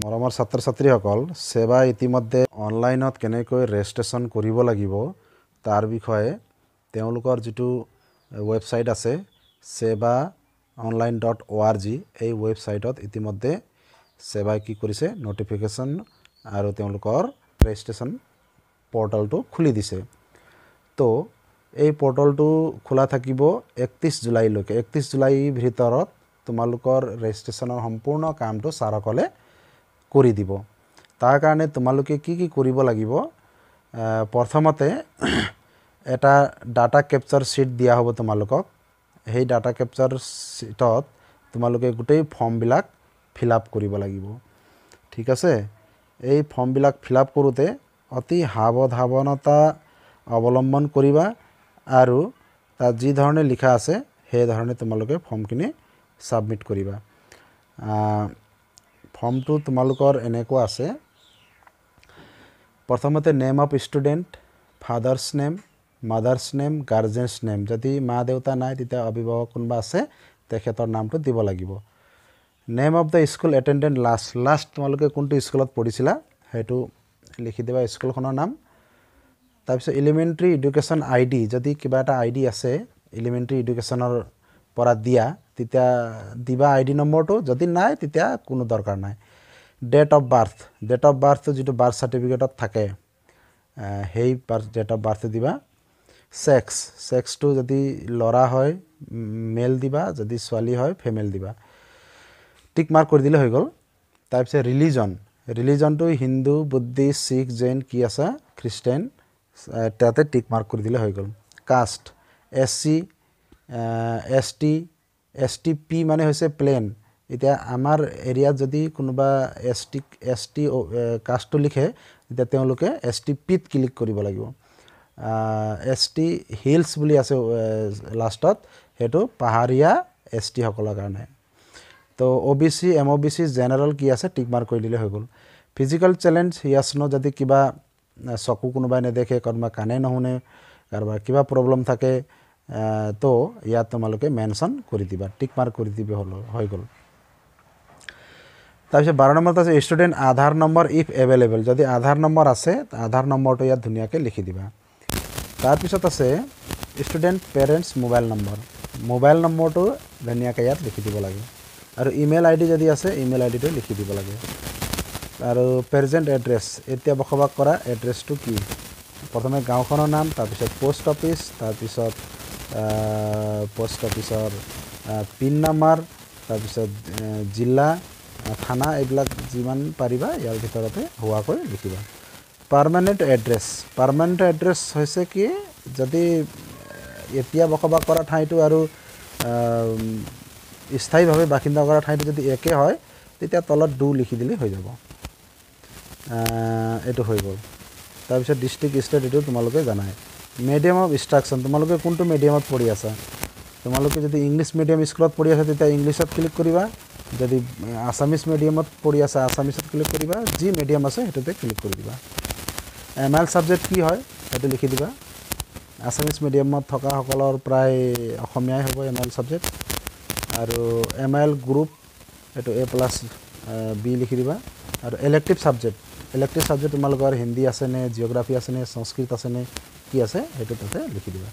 মৰমৰ ছাত্ৰ ছাত্ৰীসকল, সেৱা ইতিমধ্যে অনলাইনত কেনেকৈ ৰেজিষ্ট্ৰেশ্যন কৰিব লাগিব তাৰ বিষয়ে তেওঁলোকৰ যিটো ৱেবছাইট আছে সেৱা online.org, এই ৱেবছাইটত ইতিমধ্যে সেৱাই কি কৰিছে, নটিফিকেশ্যন আৰু তেওঁলোকৰ ৰেজিষ্ট্ৰেশ্যন পৰ্টেলটো খুলি দিছে। তো এই পৰ্টেলটো খোলা থাকিব 31 জুলাইলৈকে। 31 জুলাইৰ ভিতৰত তোমালোকৰ ৰেজিষ্ট্ৰেশ্যনৰ সম্পূৰ্ণ কামটো ছাৰসকলে কৰি দিব। তাৰ কাৰণে তোমালোকে কি কি কৰিব লাগিব, প্ৰথমতে এটা ডাটা কেপচাৰ শ্বীট দিয়া হ'ব তোমালোকক। সেই ডাটা কেপচাৰ শ্বীটত তোমালোকে গোটেই ফৰ্মবিলাক ফিল আপ কৰিব লাগিব, ঠিক আছে। এই ফৰ্মবিলাক ফিল আপ কৰোঁতে অতি সাৱধানতা অৱলম্বন কৰিবা আৰু তাত যি ধৰণে লিখা আছে সেই ধৰণে তোমালোকে ফৰ্মখিনি ছাবমিট কৰিবা। ফৰ্মটো তোমালোকৰ এনেকুৱা আছে। প্ৰথমতে name of student, father's name, mother's name, guardian's name. যদি মা দেউতা নাই তেতিয়া অভিভাৱক কোনোবা আছে তেখেতৰ নামটো দিব লাগিব। Name of the school attendant last, last তোমালোকে কোনটো স্কুলত পঢ়িছিলা সেইটো লিখি দিবা, স্কুলখনৰ নাম। তাৰপিছত এলিমেণ্টেৰী এডুকেশ্যন আই ডি, যদি কিবা এটা আই ডি আছে এলিমেণ্টেৰী এডুকেশ্যনৰ পৰা দিয়া তেতিয়া দিবা আই ডি নম্বৰটো, যদি নাই তেতিয়া কোনো দৰকাৰ নাই। Date of birth, date of বাৰ্থটো যিটো বাৰ্থ চাৰ্টিফিকেটত থাকে সেই বাৰ্থ ডেট অফ বাৰ্থটো দিবা। ছেক্স, ছেক্সটো যদি ল'ৰা হয় মেল দিবা, যদি ছোৱালী হয় ফিমেল দিবা, টিক মাৰ্ক কৰি দিলে হৈ গ'ল। তাৰপিছত ৰিলিজন, ৰিলিজনটো হিন্দু, বুদ্ধিষ্ট, শিখ, জৈন কি আছে, খ্ৰীষ্টান, তাতে টিক মাৰ্ক কৰি দিলে হৈ গ'ল। Caste, S C, S T, S T P মানে হৈছে প্লেন। এতিয়া আমাৰ এৰিয়াত যদি কোনোবা এছ টি কাষ্টটো লিখে তেতিয়া তেওঁলোকে এছ টি পিত ক্লিক কৰিব লাগিব। এছ টি হিলছ বুলি আছে লাষ্টত, সেইটো পাহাৰীয়া এছ টিসকলৰ কাৰণে। তো O B C, M O B C, general কি আছে টিক মাৰ্ক কৰি দিলে হৈ গ'ল। ফিজিকেল চেলেঞ্জ, য়েছ ন, যদি কিবা চকু কোনোবাই নেদেখে, কোনোবা কাণে নুশুনে, কাৰোবাৰ কিবা প্ৰব্লেম থাকে, তো ইয়াত তোমালোকে মেনশ্যন কৰি দিবা, টিক মাৰ্ক কৰি দিবা, হ'ল হৈ গ'ল। তাৰপিছত 12 নম্বৰত আছে student Aadhaar number if available, যদি আধাৰ নম্বৰ আছে আধাৰ নম্বৰটো ইয়াত ধুনীয়াকৈ লিখি দিবা। তাৰপিছত আছে student parents mobile number, mobile নম্বৰটো ধুনীয়াকৈ ইয়াত লিখি দিব লাগে। আৰু ইমেইল আই ডি যদি আছে ইমেইল আই ডিটো লিখি দিব লাগে। আৰু প্ৰেজেণ্ট এড্ৰেছ, এতিয়া বসবাস কৰা এড্ৰেছটো কি, প্ৰথমে গাঁওখনৰ নাম, তাৰপিছত পোষ্ট অফিচ, তাৰপিছত পোষ্ট অফিচৰ পিন নাম্বাৰ, তাৰপিছত জিলা, থানা, এইবিলাক যিমান পাৰিবা ইয়াৰ ভিতৰতে হোৱাকৈ লিখিবা। পাৰ্মানেণ্ট এড্ৰেছ, পাৰ্মানেণ্ট এড্ৰেছ হৈছে কি, যদি এতিয়া বসবাস কৰা ঠাইটো আৰু স্থায়ীভাৱে বাসিন্দা কৰা ঠাইটো যদি একে হয় তেতিয়া তলত do লিখি দিলে হৈ যাব। এইটো হৈ গ'ল। তাৰপিছত ডিষ্ট্ৰিক্ট, ষ্টেট এইটো তোমালোকে জানাই। মিডিয়াম অফ ইনষ্ট্ৰাকশ্যন, তোমালোকে কোনটো মিডিয়ামত পঢ়ি আছা, তোমালোকে যদি ইংলিছ মিডিয়াম স্কুলত পঢ়ি আছা তেতিয়া ইংলিছত ক্লিক কৰিবা, যদি আছামিছ মিডিয়ামত পঢ়ি আছা আছামিছত ক্লিক কৰিবা, যি মিডিয়াম আছে সেইটোতে ক্লিক কৰি দিবা। এম I L subject কি হয় সেইটো লিখি দিবা। আছামিছ মিডিয়ামত থকাসকলৰ প্ৰায় অসমীয়াই হ'ব এম I L subject. আৰু এম I L group এইটো এ প্লাছ বি লিখি দিবা। আৰু এলেক্টিভ ছাবজেক্ট, এলেক্টিভ ছাবজেক্ট তোমালোকৰ হিন্দী আছেনে, জিঅ'গ্ৰাফী আছেনে, সংস্কৃত আছেনে, কি আছে সেইটো তাতে লিখি দিবা।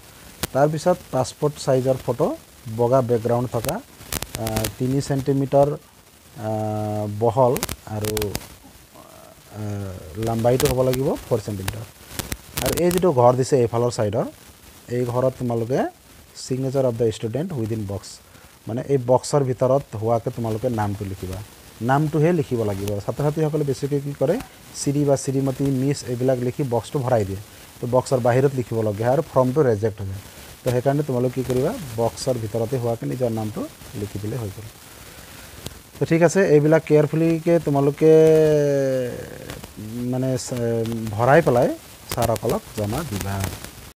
তাৰপিছত পাছপৰ্ট চাইজৰ ফটো, বগা বেকগ্ৰাউণ্ড থকা, 3 চেণ্টিমিটাৰ বহল আৰু লম্বাইটো হ'ব লাগিব 4 চেণ্টিমিটাৰ। আৰু এই যিটো ঘৰ দিছে এইফালৰ ছাইডৰ, এই ঘৰত তোমালোকে signature of the student within box, মানে এই বক্সৰ ভিতৰত হোৱাকৈ তোমালোকে নামটো লিখিবা, নামটোহে লিখিব লাগিব। ছাত্ৰ ছাত্ৰীসকলে বেছিকৈ কি কৰে, শ্ৰী বা শ্ৰীমতী, মিছ এইবিলাক লিখি বক্সটো ভৰাই দিয়ে, তো বক্সৰ বাহিৰত লিখিবলগীয়া হয় আৰু ফৰ্মটো ৰেজেক্ট হৈ যায়। তো সেইকাৰণে তোমালোকে কি কৰিবা, বক্সৰ ভিতৰতে হোৱাকৈ নিজৰ নামটো লিখি দিলে হৈ গ'ল। তো ঠিক আছে, এইবিলাক কেয়াৰফুলিকৈ তোমালোকে মানে ভৰাই পেলাই ছাৰসকলক জমা দিবা।